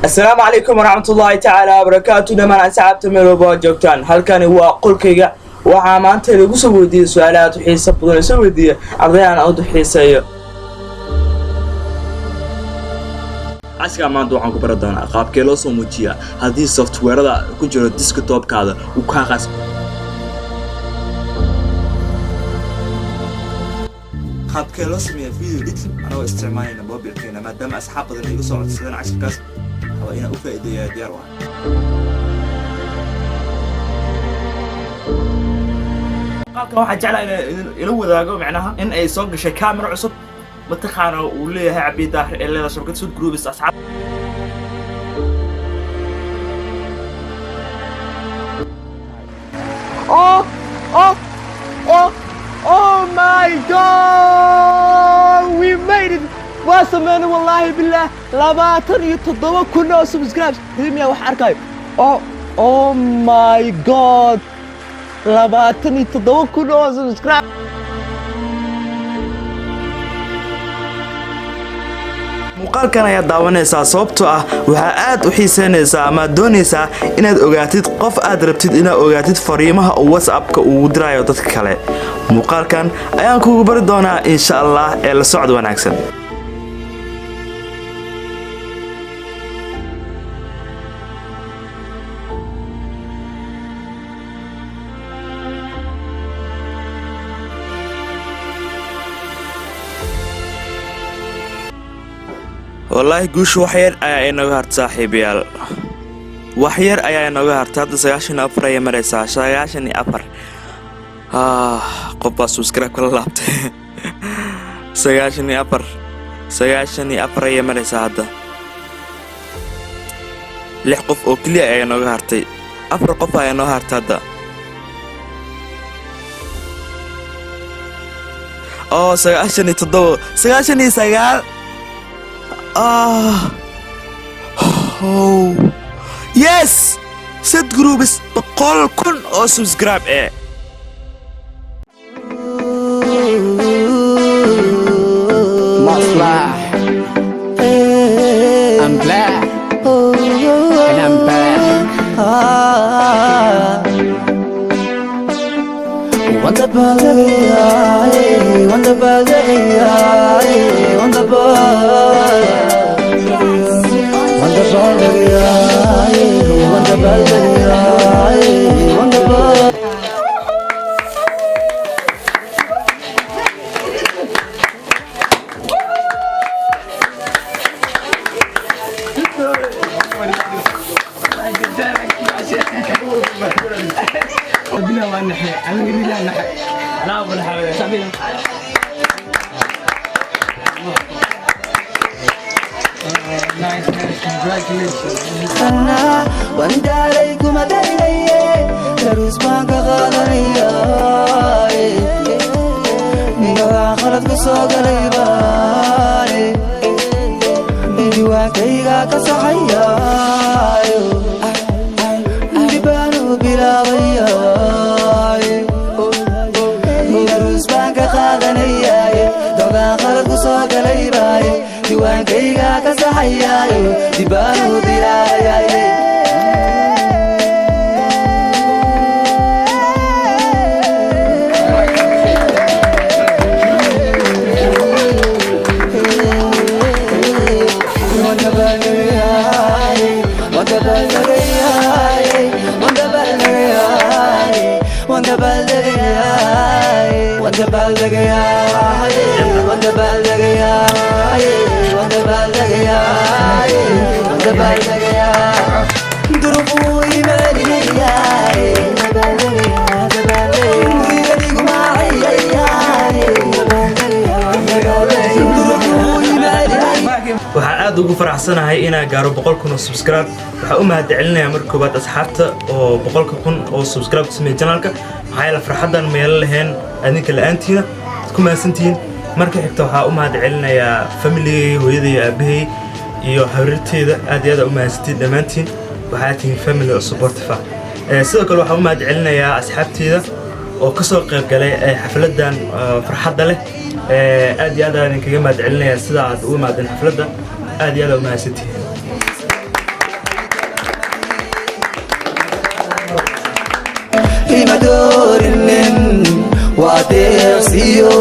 Asalaamu calaykum waraxmatullaahi tacaala wabarakaatu. Dhammaan asxaabta meel walba aad joogtaan, halkani waa qolkayga. Waxaa maanta lagu soo weydiiyey su-aale aad u xiisa badan, soo weydiiya arday aan aad u xiiseeyo. Casharka maanta waxaan ku bari doonaa qaabkee loo soo muujiyaa haddii softwareada ku jiro desktopkaada uu kaa qas. Qaabkee loo sameeyaa video editing anagoo isticmaalayna mobilkeena? Maadaama asxaab badan iga soo codsadeen casharkaas, waa inaan u faa'iideeyaa, diyaar waa. Qaabkan waxaan jeclaa inaan ila wadaago, macnaha in ay soo gashay camera cusub, mataqaana, uu leeyahay Cabdi Daahir ee leedahay shabakad Sud Groups. Asxaab, Oh, oh, oh, oh my God! We made it! Waa sameynay, wallaahi billaah, 27,000 oo subscribes. Rimiya wax arkayo. Oh, oh my God! 27,000 oo subscribe. Muuqaalkan ayaad daawanaysaa sababtoo ah waxaa aad u xiiseynaysaa amaad doonaysaa inaad ogaatid qof aad rabtid inaad ogaatid fariimaha uu WhatsAppka ugu dirayo dadka kale. Muuqaalkan ayaan kugu bari doonaa, insha Allah, ee la socod wanaagsan. Wallaahi guusha wax yar ayaa inaga harta, saaxiibayaal, wax yar ayaa inooga harta. Hadda 94 ayay maraysaa, 94. Qof baa subscribe kala laabtay. 94, 94 ayay maraysaa hadda. Lix qof oo keliya ayaa inooga hartay, afar qof ayaa inoo hartay hadda. Oo 97, 99. Oh yes, Set Groups 100,000 oo subscribe ee. Maslax. I'm black and I'm back. Wanda baaldegaya, wanda wanda baaldegaya, wanda baaldegaya, wanda baal. Wandaalay kuma daynaye, daruus baan ka qaadanaya. Magaca khalad ku soo galay baane diiwaankayga ka saxaya, dibaanu bilaabaya. Daruus baan ka qaadanaya, dogaan khalad ku soo galay baaye diiwaankayga ka saxayaayo, dibaanu bilaabayaye. Waxaan aad ugu faraxsanahay inaan gaaro 100,000 oo subscribe. Waxaan u mahadcelinayaa marka koowaad asxaabta oo 100,000 oo subscribe ku sameeyay channelka, maxaa yeele farxaddan meelo lahayn adinka la'aantiina. Ku mahadsantihiin. Marka xigta waxaa u mahadcelinayaa familigay, hooyaday, aabahay iyo habriirteeda. Aad iyo aad u mahadsantihiin dhammaantiin, waxaa tihiin family oo supportive ah. Sidoo kale waxaan u mahadcelinayaa asxaabteeda oo kasoo qayb galay xafladan farxadda leh. Aad iyo aad aan idinkaga mahadcelinayaa sida aad ugu imaadeen xafladda. Aad iyo aad aa u mahadsantihiin. Ma doorinin, waa deeqsiyo.